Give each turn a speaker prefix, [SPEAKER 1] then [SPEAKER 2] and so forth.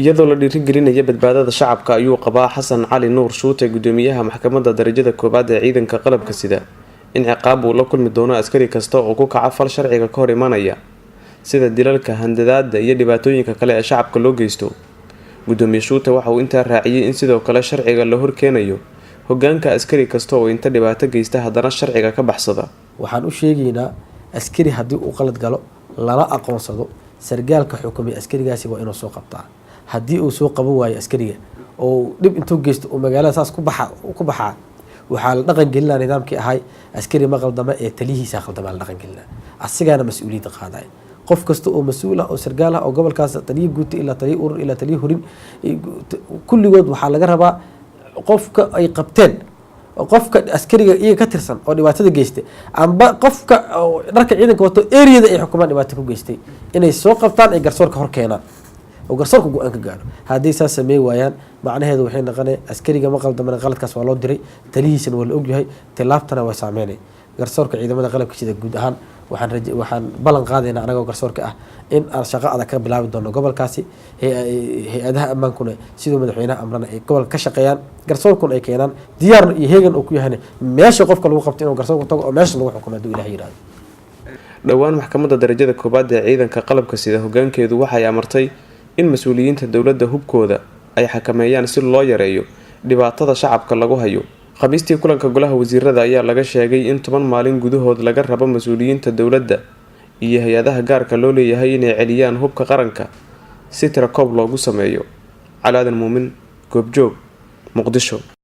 [SPEAKER 1] Iyadoo la dhiirigelinaya badbaadada shacabka ayuu qabaa Xasan Cali Nuur Shuute, gudoomiyaha Maxkamadda Darajada Koowaad ee Ciidanka Qalabka Sida, in ciqaab uu la kulmi doono askari kasta oo ku kaca fal sharciga ka hor imanaya, sida dilalka, handadaada iyo dhibaatooyinka kale ee shacabka loo geysto. Gudoomiye Shuute waxa uu intaa raaciyey in sidoo kale sharciga la horkeenayo hogaanka askari kasta oo inta dhibaato geysta haddana sharciga ka baxsada.
[SPEAKER 2] Waxaan u sheegaynaa, askari haddii uu qalad galo lala aqoonsado, sargaalka xukumay askarigaasi waa inuu soo qabtaa. Haddii uu soo qaban waayo askariga oo dhib intuu geysto uu magaalada saas ku baxa ku baxaa, waxaa la dhaqan gelinaa nidaamkii ahay "askari ma qaldama ee taliyihiisa qaldama" la dhaqan gelinaa, asigaana mas-uuliyadda qaadaya. Qof kasta oo mas-uul ah oo sargaal ah oo gobolkaas, taliya guuta ilaa taliya urur ilaa taliya hurin, kulligood waxaa laga rabaa qofka ay qabteen, qofka askariga iyaga ka tirsan oo dhibaatada geystay, amba qofka dharka ciidanka wato eriyada ay xukumaan dhibaato ku geystay, inay soo qabtaan, ay garsoorka hor keenaan oo garsoorka go-aan ka gaaro. Hadday saas sameey waayaan, macnaheedu waxay noqonay askariga ma qaldamana, qaladkaas waa loo diray, talihiisana waa la ogyahay, tilaabtana waa saameynay. Garsoorka Ciidamada Qalabka Sida guud ahaan waxaan raje, waxaan ballan qaadaynaa anagoo garsoorka ah in aan shaqo adag ka bilaabi doono gobolkaasi. Hay-adaha ammaankuna siduu madaxweynaha amrana ay gobolka ka shaqeeyaan, garsoorkuna ay keenaan, diyaarna iyo heegan uu ku yahayna meesha qofka lagu qabto inuu garsoorku tago oo meesha lagu xukumo, hadduu Ilaah yihahdo.
[SPEAKER 1] Dhowaan Maxkamadda Darajada Koowaad ee Ciidanka Qalabka Sida hogaankeedu waxay amartay in mas-uuliyiinta dowladda hubkooda ay xakameeyaan si loo yareeyo dhibaatada shacabka lagu hayo. Khamiistii kulanka golaha wasiirada ayaa laga sheegay in 10 maalin gudahood laga rabo mas-uuliyiinta dowladda iyo hay-adaha gaarka loo leeyahay inay celiyaan hubka qaranka si tirakoob loogu sameeyo. Calaadan Muumin, Goobjoog, Muqdisho.